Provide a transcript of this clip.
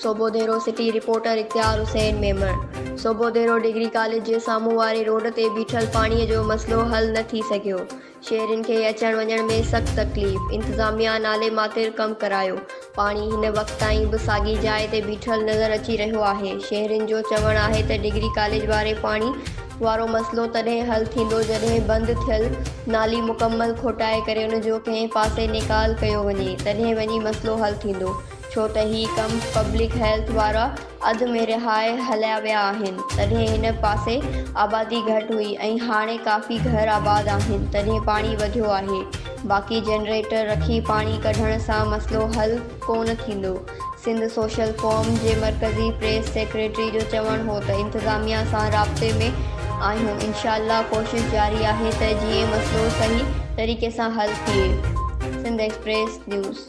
Sobhodero, city reporter Ikhtiar Hussain Memon, Sobhodero degree college جي سامهون واري روڊ تي بيٺل پاڻي جو مسئلو حل نه ٿي سگهيو، شهرين کي اچڻ وڃڻ ۾ سخت تڪليف، انتظاميا نالي ماتر ڪم ڪرايو، پاڻي هن وقت تائين به ساڳي جاء تي بيٺل نظر اچي رهيو آهي، شهرين جو چوڻ آهي ته ڊگري ڪاليج واري پاڻي وارو مسئلو تڏهن حل ٿيندو جڏهن بند ٿيل نالي مڪمل کوٽائي ڪري ان جو ڪنهن پاسي نيڪال ڪيو وڃي تڏهن وڃي مسئلو حل ٿيندو ڇو ته هي ڪم پبلڪ هيلٿ وارا اڌ ۾ رهائي هليا ويا آهن تڏهن هن پاسي آبادي گهٽ هئي ۽ هاڻي ڪافي گهر آباد آهن تڏهن پاڻي وڌيو آهي باقي جنريٽر رکي پاڻي ڪڍڻ سان مسئلو حل ڪونه ٿيندو. سنڌ سوشل فورم جي مرڪزي پريس سيڪريٽري جو چوڻ هو ته انتظاميا سان رابطي ۾ آهيون انشاء الله ڪوشش جاري آهي ته جيئن مسئلو صحيح طريقي سان حل ٿئي. Sindh express news.